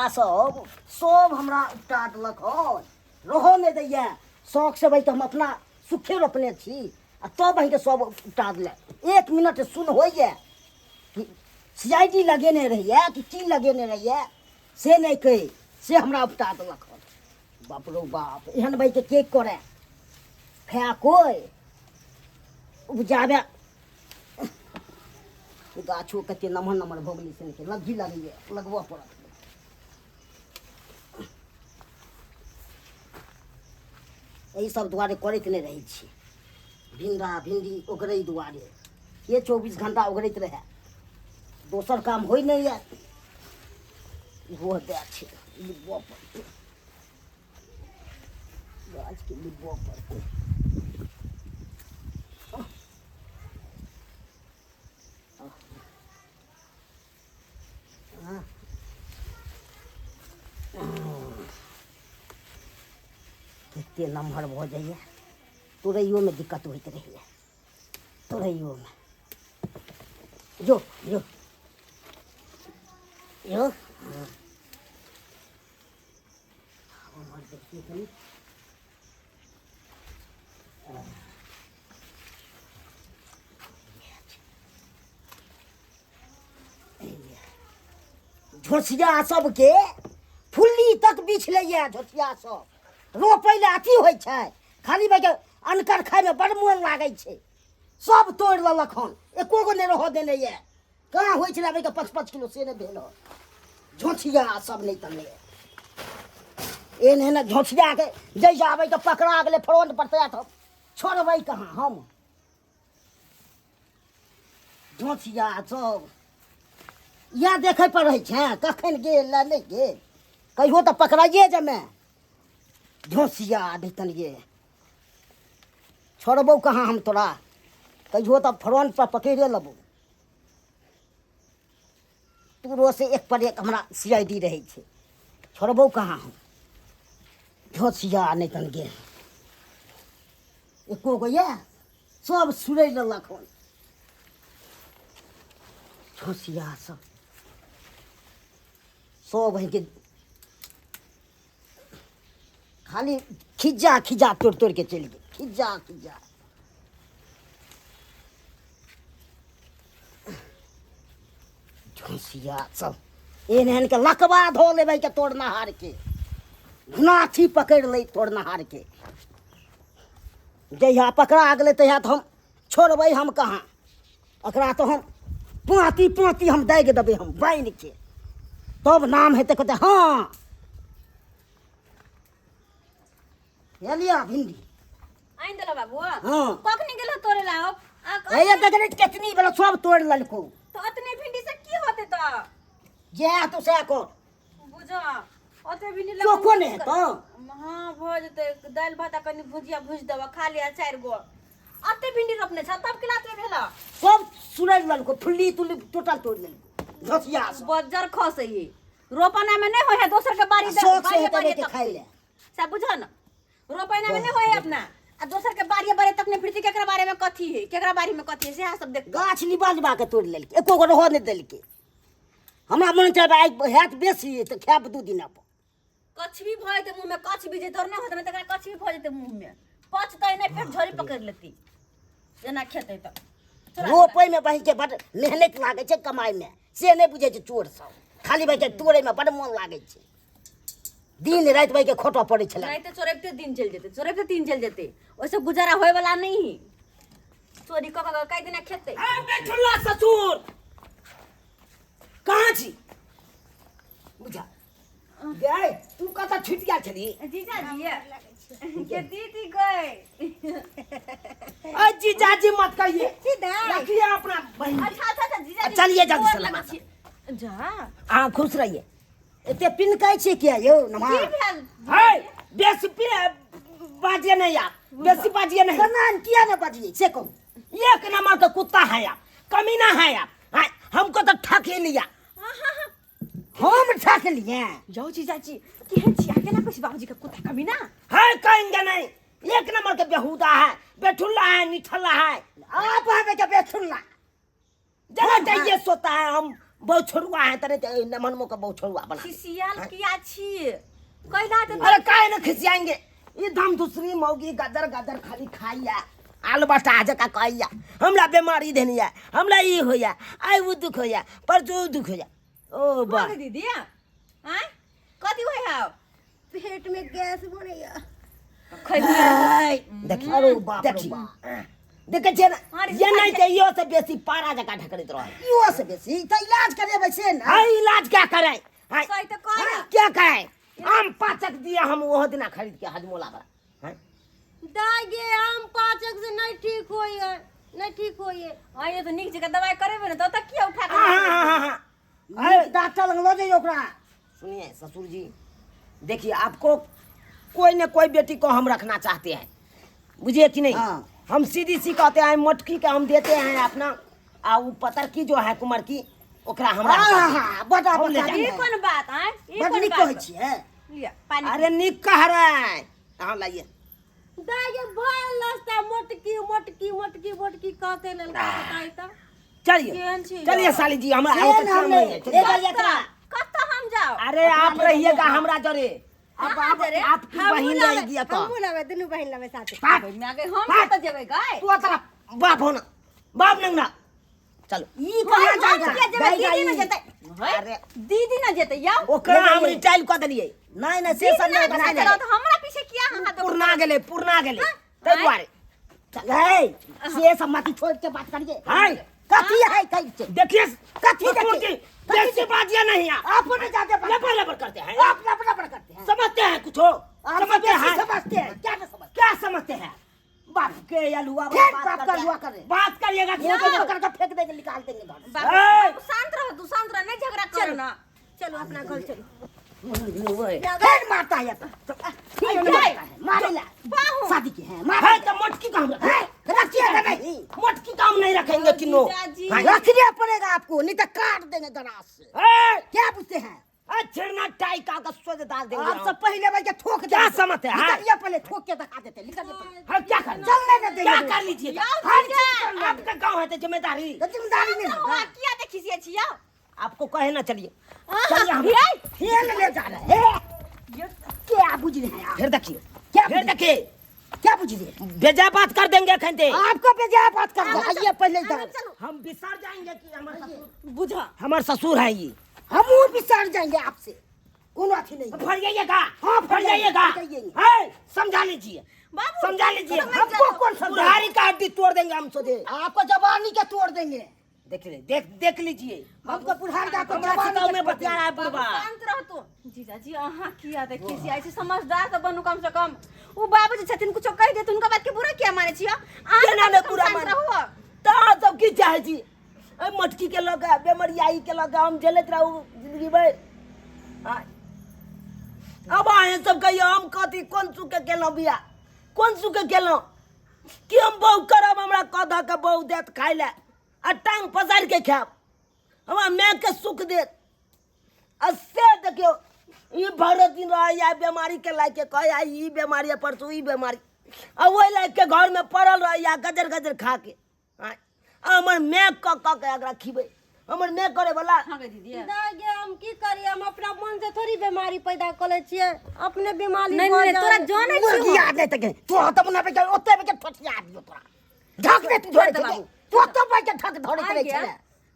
सब सब हमरा उपटा देलक हन, रहऽ नहि दैया। शौक से भाई तऽ हम अपना सुखे रोपने छी आ तब अहीँके सब उपटा देलक। एक मिनट सुन होइए कि सी I D लगेने रहैए कि की लगेने रहैए से नहि कहि से हमरा उपटा देलक हन। बाप रौ बाप, एहन भाइके के करए खाए कोइ उपजाबे। गाछो कते नमहर नमहर भऽ गेलै से नहि लग्गी लगैए, लगबऽ पड़त। एहि सब दुआरे करैत नहि रहै छी भिंडा भिंडी ओगरै दुआरे के 24 घंटा ओगरैत रहए, दोसर काम होइ नहि यऽ। इहो दए छै, लिबऽ पड़तै गाछके, लिबऽ पड़तै। कते नमहर भऽ जाइए, तोड़ैयोमे दिक्कत होइत रहैए तोड़ैयोमे। जो जो जो, उम्हर देखिए कनि। झोसिया सबके फुल्ली तक बिछ लैए। झोसिया सब रोपै लए अथी होइ छै, खाली भाइके अनकर खाइमे बड़ मोन लागै छै। सब तोड़ि लेलक हन, एको गो नहि रहऽ देने यऽ। कहाँ होइ छलै भाइके 5-5 किलो, से नहि भेल हन। झोसिया सब नहि तऽ नहि एहन एहन झोसियाके जैसे आबै तऽ पकड़ा गेलै फ्रंट पर, तैयार तऽ छोड़बै कहाँ हम। झोसिया सब इएह देखै पर रहै छै कखन गेल आ नहि गेल, कहियो तऽ पकड़ाइए जमे। झोसिया दैतन ये, छोड़बौ कहाँ हम तोरा, कहियो तऽ फ्रंट पर पकड़िए लेबौ। तोरो से एक पर एक हमरा सी I D रहै छै, छोड़बौ कहाँ हम। झोसिया नहि तन गेल एको गो यऽ, सब सुनै लेलक हन झोसिया सब। सब अहीँके खाली खिज्जा खिज्जा तोड़ि तोड़ि के चलि गेल, खिज्जा खिज्जा। झोसिया सब एहन एहन के लकवा धो लेबै के तोड़नहार के, घुनाथी पकड़ि लै तोड़नहार के। जहिया पकड़ा गेलै तहिया तऽ हम छोड़बै हम कहाँ एकरा, तऽ हम पाँती पाँती हम दागि देबै हम बान्हि के, तब नाम हेतै। कहतै हँ हे लिअ भिंडी। आनि देलो बाबू। हाँ। कखनी गेलो तोड़े ला? हे देखने केतनी बेला सब तोड़ि लेलको। तो अतने भिंडी से की होते? तो जएह तो सएह कर। बुझ ओते भिंडी लग चोखो नहि हेतौ। हाँ भऽ जेतै, दालि भात आ कनि भुजिया भुजि देबऽ, खा लिअ चारि गो। अते भिंडी रोपने छ तब केला एतबे भेल? सब सुरैर लेलको, फुल्ली तुल्ली टोटल तोड़ि लेलको झसिया सब। बज्जर खसै है, रोपना में नहीं होय है, दोसर के बाड़ी शौक से बाड़िए हेतै बाड़िए के तक खाइ ले। सब बुझ न, रोपना में नहीं होय है अपना आ दोसर के बाड़िए बाड़िए तक नहीं फिरती, केकरा बारे में कथी है, केकरा बाड़ी में कथी है, सेहा सब देख। गाछ लिबा लिबा के तोड़ि लेलकै, एको गो रहऽ नहि देलकै। हमरा मन छै आइ हैत बेसी तऽ खायब 2 दिन पर। कछबी भऽ जेतै मुँह में, कछबी जे तोर नहि होतै तकरा कछबी भऽ जेतै मुँह में, पचतै नहि, फेर झोरी पकड़ि लेती जेना खेतै तऽ। रोपैमे बहिनके बड मेहनत लागै छै, कमाइमे से नहि बुझै छै चोर सब। खाली बहिनके तोड़ैमे बड मोन लागै छै, दिन राति बहिनके खोटऽ पड़ै छलै। राति चोरैबते दिन चलि जेतै, चोरैबते दिन चलि जेतै, ओहिसँ गुजारा होयवला नहि है। चोरी कऽ कऽ कए दिना खेतै? ए बेठुल्ला ससुर कहाँ छी? बुझा गए तू कतऽ छुटि गेल छली? जीजाजी के दीदी गए। अ जीजाजी मत कहिए, रखिए अपना बहन। अच्छा अच्छा अच्छा जीजाजी चलिए जल्दी गोर से लगै लगा। छी। जा अहाँ खुश रहिए। एते पिनकै छियै किया यौ? नमा की भेल है बेसी बाजिए नहीं आप, बेसी बाजिए नहीं। केना किया नहीं बाजिए से कहू? एक नंबर का कुत्ता है आप, कमीना है आप। हाँ, हमको तो ठक ही लिया। हम ठक लिए। यौ जीजाजी, केहन छी अहाँ? केना कहै छी बाबूजी के कुत्ता कमीना? है कहेंगे नहीं, एक नंबर के बेहुदा है, बेठुल्ला है, निठल्ला है। आप है के बेठुल्ला जरा चाहिए सोता है। हम बहुत छोड़ुआ है तने ते नमन मो के बहुत छोड़ुआ बना दे। खिसियाल किया छी कैला तऽ अरे काहे न खिसियाएंगे ई दम दूसरी मौगी गदर गदर खाली खाइया आलू बटा जका कहैया हमरा बीमारी देनिया हमरा ई होइया आइ उ दुख होइया परसू उ दुख होइया ओ बा भऽ दीदी आँय कथी होइ हौ पेट में गैस बनैया खैबियै देखी अरे बाप रे देखी बाप। देखै छियै ने अरे ये नहि तऽ इहो से बेसी पारा जकाँ ढकरैत रहै इहो से बेसी तऽ इलाज करेबै से ने है इलाज क्या करे है सही तऽ कह हाँ, क्या करे आम पाचक दिया हम ओहो दिना खरीद के हजमोला बड़ा हैं? दाय गे आम पाचक से नहीं ठीक होइए नहीं ठीक होइए आइए तऽ नीक जकाँ दवाइ करेबै ने तऽ ओतऽ किया उठा हाँ, कऽ हाँ, हाँ, हाँ। नीक डॉक्टर लग लऽ जइयौ ओकरा सुनिए ससुर जी देखिए आपको कोई न कोई बेटी को हम रखना चाहते हैं बुझिए कि नहीं हाँ। हम सीधी सी कहते हैं मोटकी के हम देते हैं अपना आ वो पतर की जो है कुमर की ओकरा हमरा हाँ हाँ हाँ बड़ा हम ले बड़ा जाएंगे। ई कोन बात आँय ई बड कोन नीक बात कहै छियै लिअ पानी अरे निक कह रहा है हाँ लाइए दाय गे भयल रास्ता मोटकी मोटकी मोटकी मोटकी कहते लेल बताई त चलिए केहन छी चलिए साली जी हमरा से आओ न काम हमने नहीं है ले चलिए। जाइए एकरा कतऽ हम जाउ अरे आप रहिएगा हमरा जरे अब कहाँ आप जरे? आपकी बहन रहेगी तो हमहूँ लेबै दुनू बहिन लेबै साथे बाप माय गे हम कतऽ जेबै गै तू तरफ बाप होना बाप नंगना चलो ई कहाँ हम जाएगा किया जेबै जाएगा दीदी न ई। जेतै अरे दीदी न जेतै यौ ओकरा हम रिटायर कऽ देलियै नहीं नहीं से दीदी सब न नहीं जेतै नहीं तऽ नहीं हमरा पीछे किया अहाँ दौड़ पुरना गेलै पुरना गेलै ताहि दुआरे है से सब मत छोड़ के बात करिए हाय कथी है कहीं से देखिए कथी ससुर देखिए? जी देसी बाजिया नहीं आप आप नहीं जाते बात। लबर लबर करते हैं आप लपड़ लपड़ करते हैं समझते हैं कुछ हो आप समझते बेसी हैं समझते हैं क्या नहीं समझते क्या समझते हैं बाप के अलुआ फिर बात बाप का करते हैं। अलुआ कर रहे हैं। बात करिएगा मुंह पे पकड़ के फेंक देंगे निकाल देंगे घर से। बाबू ए! बाबू, शांत रह तू शांत रह नहीं झगड़ा कर ना चलो अपना घर चलो फिर मारता है ये तो। फिर अरे, मारता है मारेला बाहु। शादी की है है मारे तो मोटकी का हम रखें। रखिएगा नहीं मोटकी का हम नहीं रखेंगे किन्नो जीजाजी। हाँ। रखने पड़ेगा आपको नहीं तो काट देंगे गराज से ए, क्या पूछते हैं छेड़ना टाई का का सोच डाल देंगे आप हम। सब पहले भाई के ठोक क्या देंगे। समझते हैं? निकलिए पहले ठोक के दिखा देते निकलिए पहले। हाँ, क्या कर चलने न देंगे क्या रोड। कर लीजिएगा यार, हर जीजा। चीज कर लेंगे। आपका गांव है तो जिम्मेदारी तो जिम्मेदारी नहीं हुआ है किया देखी छियै छियै आपको कहे ना चलिए हाँ, चलिए हम ये। खेल ले जा रहे हैं क्या बुझ रहे हैं आप फिर देखिए क्या फिर देखिए क्या बुझ रहे हैं बेजा बात कर देंगे खंते आपको बेजा बात कर रहे हैं। आइए पहले इधर हम बिसर जाएंगे कि हमारे ससुर बुझा हमार ससुर है ये हम वो बिसर जाएंगे आपसे कोनो अथी नहीं फट जाइएगा हाँ, फट जाइएगा फट जाइएगा। है समझा लीजिए बाबू समझा लीजिए समझ हमको जाओ। कौन समझा कुल्हाड़ी का हड्डी तोड़ देंगे हम सोचे आपको जवानी के तोड़ देंगे देख ले देख देख लीजिए हमको बुढ़ार का आपको हमरा जवानी चिताव के में तोड़ बतिया रहा है बाबू बुढ़वा शांत रह तू जीजाजी अहाँ किया देखी छी ऐसे समझदार तऽ बनू कम से कम उ बाबूजी छथिन कुछो कहि देत हुनका बात के बुरा किया माने छियै अहाँ केना तऽ ने कम से कम बुरा शांत माने? रहू तऽ सब की चाहै छी एहि मटकी के लऽ कऽ बेमरियाई के लऽ कऽ हम झेलैत रहू जिंदगी भरि आँय। अब अहाँ सब कहियौ हम कथी कोन सुख के केलहुँ बियाह कोन सुख के केलहुँ कि हम बहु करब हमरा कऽ धऽ कऽ बहु देत खाय लए आ टांग पसारि के खायब हमरा मायके सुख देत आ से देखियौ ई भरि दिन रहैया बेमारी के लायक के कहैया ई बेमारी है परसू ई बेमारी आ ओहि लायक के घरमे पड़ल रहैया गजर गजर खा के आँय, आ हमर माय कऽ कऽ के एकरा खिबै हमर माय करे वाला हाँ गे दीदी दाय गे हम की करिए हम अपना मन से थोड़ी बीमारी पैदा कऽ लै छियै अपने बीमारी नहीं भऽ नहीं जाइ। तोरा जानै छियौ मुर्गी याद नहीं तके तू हत बना पे ओते पे ठठिया दियो तोरा ढक दे तू छोड़ धरे दे छे बाबू। तू ओते पे ढक धरे आइ करे गे, छे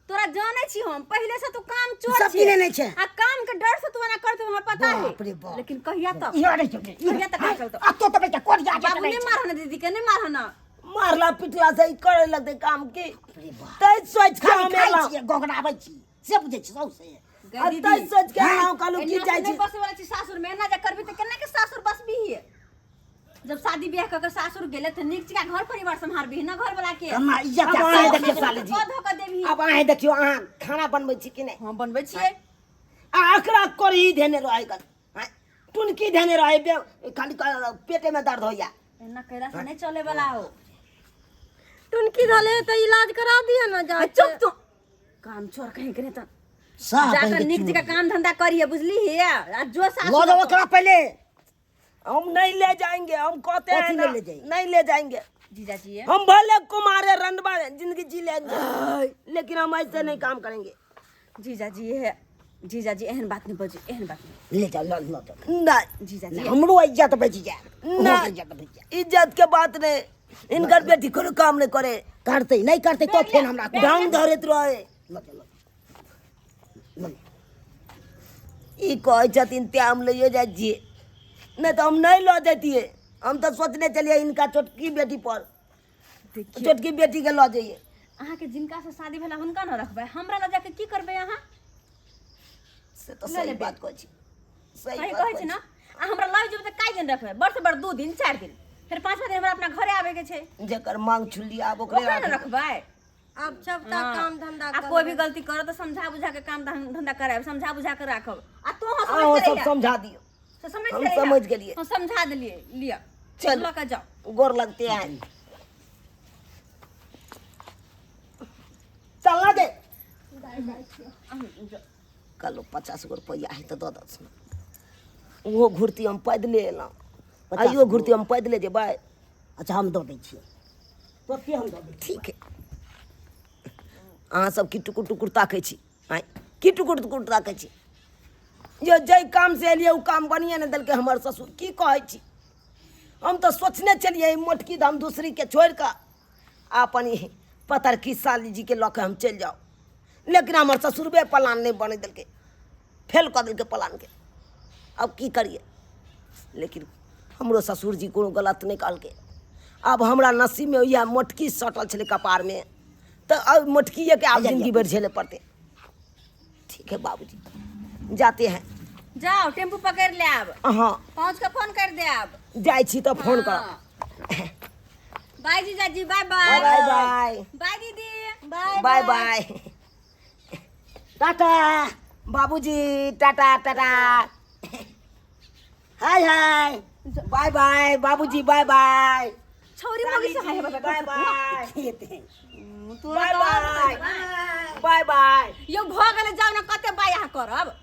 तोरा जानै छी हम पहिले से तू काम चोर सब छी पीने नहीं छै। आ काम के डर से तू एना करत हमरा पता है बाप रे बाप। लेकिन कहिया तक इहाँ नहीं छे कहिया तक नहीं चलतो आ तो तबे के कोरिया के बाबू नहीं मारह ना दीदी के नहीं मारह ना मारला पिटला से ई करे लगतै काम के रे बाप। तै सोच के खाली हम खाइ एलहुँ छियै गोगराबै छी से बुझै छी सौसे गै आ दीदी तै सोच के एलहुँ कहलहुँ की एना जाइ नहि छी बसै वाला छी सासुर में एना जे करबी तऽ केना के सासुर बसबी जब शादी ब्याह कऽ के सासुर गेले तऽ नीक जकाँ घर परिवार सम्हारबी ना घर वाला के कमा इज्जत अब है, अहाँ सब देखियौ साली जी कऽ धऽ कऽ देबही अब अहाँ देखियौ अहाँ खाना बनबै छी कि नहि हम बनबै छियै आ एकरा करही धेने रहै गन आँय, टुनकी धेने रहै खाली पेटेमे दर्द होइया एना कैला से नहीं चले वाला हो टुनकी धले तऽ इलाज करा दिअ ना जा आ चुप तू काम छोड़ कहीं के नहीं तो सब जाकर बहिन के नीक जगह काम धंधा करिए बुझली हे आ जो सासुर लऽ जाओ ओकरा पहिले हम नहीं ले जाएंगे हम कहते हैं कथी ना ले ले जाएंगे? नहीं ले जाएंगे जीजाजी हम भले कुमारे रंडवा जिंदगी जी लेंगे लेकिन हम ऐसे नहीं काम करेंगे जीजाजी हे जीजाजी एहन बात नहि बजू एहन बात नहि ले जाओ ल ल जाओ नहीं जीजाजी हमरो इज्जत बचि जाए ना। इज्जत बचि जाए इज्जत के बात नहीं इनकर बेटी कोनो काम नहीं करे करते नहीं करते तो फेन हमरा डांग धरैत रहे ल जाओ, ल जाओ। ई कहै छथिन तें हम लैयो जाइ छियै नहि तऽ हम नहि लऽ जैतियै हम तऽ सोचने छलियै हिनका छोटकी बेटी पर देखियौ छोटकी बेटीके लऽ जइयै अहाँके जिनकासँ शादी भेला हुनका न रखबै हमरा लऽ जाके की करबै अहाँ से तऽ सही बात कहै छी सही सही बात कहै छी ने आ हमरा लऽ जेबै तऽ काइ दिन रखबै बड़ से बड़ 2 दिन 4 दिन, फेर पाँचवा दिन हमरा अपना घरे आबैके छै। जेकर मांग छुली आब ओकरे ओकरे ने राखबै। रखबै। आब सबटा काम धंधा आ कोई भी गलती करो तऽ समझा बुझा के काम धंधा करायब, समझा बुझा के राखब आ तू अहाँ समझ सब समझा दियौ। से समझ हम गेलियै? समझ गेलियै। हम समझा देलियै, लिअ। चलू। लऽ के जाओ। गोर लगते हैं। चल ना दे। कहलहुँ 50 गो रुपैआ है तऽ दऽ दस ने। ओहो घुरती हम पैदले एलहुँ, आइयो घुरती हम पैदले जेबै। अच्छा, हम दऽ दै छियै तोते, हम दऽ दै छियै। ठीक है। अहाँ सब की टुकुर टुकुर ताकै छी? आँय, की टुकुर टुकुर ताकै छी? जे जाहि काम से एलियै ओ काम बनिए नहि देलकै हमर ससुर। की कहै छी, हम तऽ सोचने छलियै ई मोटकी तऽ हम दूसरीके छोड़ि कऽ आ अपन ई पतरकी साली जीके लऽ कऽ हम चलि जाउ, लेकिन हमर ससुरबे प्लान नहि बनै देलकै, फेल कऽ देलकै प्लानके। आब की करियै? लेकिन हमरो ससुरजी कोनो गलत नहि कहलकै। आब हमरा नसीबमे इएह मोटकी सटल छलै कपारमे, तऽ आब मोटकिएके आब जिंदगी भरि झेले पड़तै। ठीक है बाबूजी, जाते हैं। जाओ, टेम्पू पकड़ ले आब। हाँ। पहुँच के फोन कर दे आब। जाइ छी तऽ फोन करब। बाय जीजाजी, बाय बाय। बाय बाय। बाय दीदी, बाय। बाय बाय। टाटा। बाबूजी, टाटा टाटा। हाय हाय। बाय बाय बाबूजी, बाय बाय। छौरी मौगी से हाय बाय बाय। खेते। तोरा बाय बाय, बाय बाय। यौ, भऽ गेलै, जाउ ने, कते बाय अहाँ करब?